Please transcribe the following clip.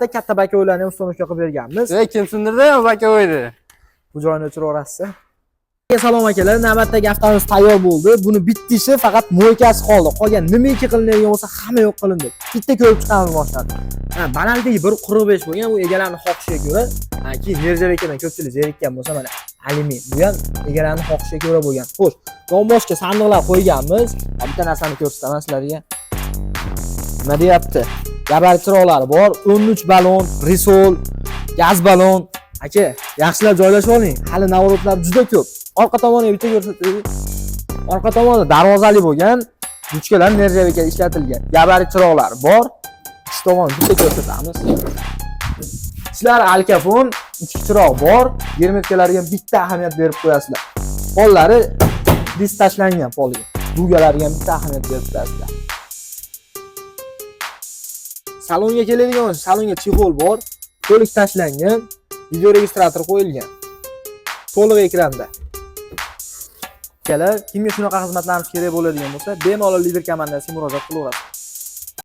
Katta боковой larni ham установка qilib berganmiz. E, kim sindirdi боковой ni? Bu joyini o'chiraverasiz. Salom akalar, navbatdagi avtomobil tayyor bo'ldi. Buni bitta ishi faqat мойка si qoldi. Qolgan nimaki qilinadigan bo'lsa, hamma yo'q qilindi. Bitta ko'rib chiqamiz mashinani. Ha, balandligi 1.45 bo'lgan, bu egalarning xohishiga ko'ra, ha, keyin нержавейка dan ko'pchilik zerikkan bo'lsa, mana alyumin. Bu ham egalarning xohishiga ko'ra bo'lgan. Xo'sh, yonboshga sandiqlar qo'yganmiz. Ha, bitta narsani ko'rsataman sizlarga. Nima deyapti? Gabarit chiroqlari bor, 13 balon, risol, gaz balon. Aka, yaxshilab joylashib oling. Hali наворот lar juda ko'p. Orqa tomoniga bitta ko'rsataylik. Orqa tomonda darvozali bo'lgan, ruchkalar нержавейка ishlatilgan. Gabarit chiroqlar bor. Ich tomonni bitta ko'rsatamiz. Ichlari alkafon, ichki chiroq bor. Герметика lariga ham bitta ahamiyat berib qo'yasizlar. Pollari disk tashlangan polga. Дуга lariga ham bitta ahamiyat berib qo'yasizlar. Salonga keladigan, salonga чехол bor. To'liq tashlangan, видеорегистратор qo'yilgan. To'liq ekranda. Akalar, kimga shunaqa xizmatlarimiz kerak bo'ladigan bo'lsa, bemalol Lider komandasiga murojaat qilaverasiz.